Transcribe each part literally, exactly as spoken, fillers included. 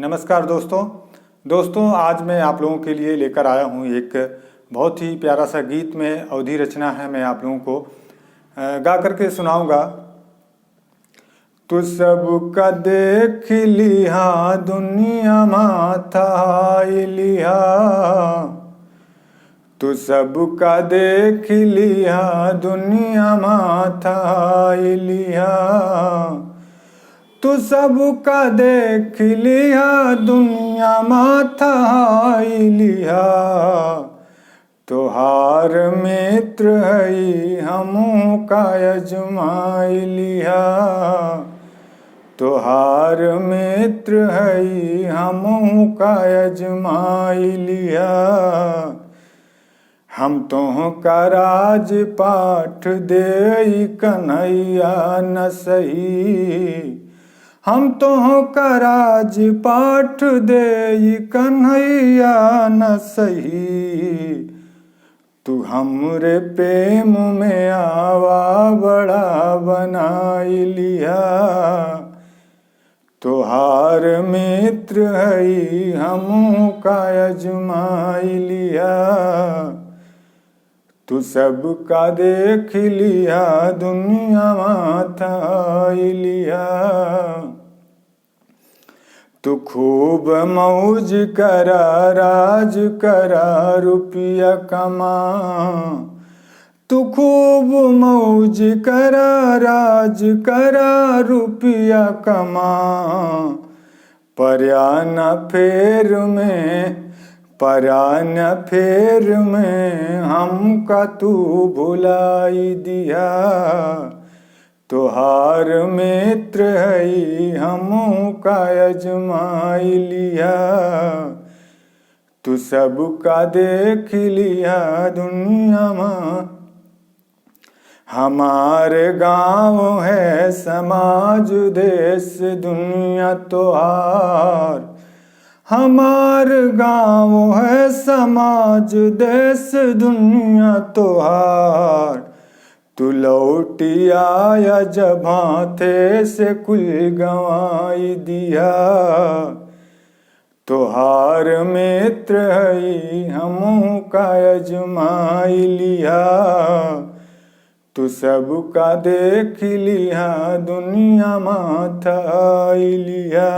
नमस्कार दोस्तों। दोस्तों, आज मैं आप लोगों के लिए लेकर आया हूँ एक बहुत ही प्यारा सा गीत। में अवधी रचना है, मैं आप लोगों को, अ, गा करके सुनाऊँगा। तू सबका देख लिहा, दुनिया माथा हाई लिहा। तू सबका देख लिहा, दुनिया माथा हाई लिहा। तू सबका देख लिहा, दुनिया माथा हाई लिहा। तोहार मित्र हई, हमहू का अजमाई लिहा। तोहार मित्र हई, हमहू का अजमाई लिहा। हम तोहका राज पाठ देई कन्हैया न सही। हम तोहका राज पाठ देई कन्हैया न सही। तू हमरे प्रेम में आवा, बड़ा बनाई लिहा। तोहार मित्र हई, हमहू का अजमाई लिहा। तू सबका देख लिहा, दुनिया माथा हाई लिहा। तू खूब मौज करा, राज करा, रुपया कमा। तू खूब मौज करा, राज करा, रुपया कमा। परान फेर में, परान फेर में हमका तू भुलाई दिहा। तोहार मित्र हई, हमहू का अजमाई लिहा। तू सबका देख लिहा, दुनिया मा हमार गाँव है समाज, देश दुनिया तोहार। हमार गाँव है समाज, देश दुनिया तोहार। तू लौटी आया जब हाथे से कुल गँवाई दिहा। तोहार मित्र हई, हमहू का अजमाई लिहा। तू सबका देख लिहा, दुनिया माथा हाई लिहा।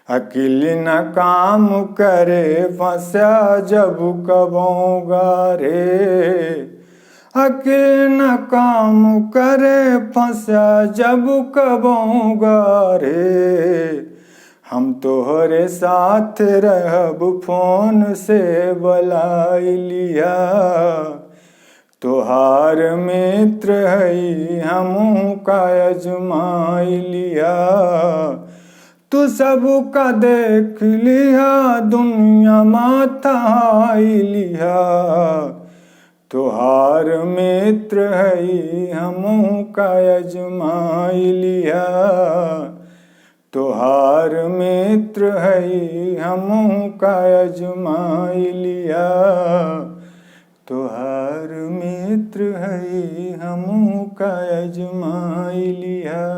अकिल न काम करे, फँसा जब कबहूँ गारे। अकिल न काम करे, फँसा जब कबहूँ गारे। हम तोहरे साथ रहब, फोन से बलाई लिहा। तोहार मित्र हई, हमहू का अजमाई लिहा। तू सबका देख लिहा, दुनिया माथा हाई लिहा। तोहार मित्र हई, हमहू का अजमाई लिहा। तोहार मित्र हई, हमहू का अजमाई लिहा। तोहार मित्र हई, हमहू का अजमाई लिहा।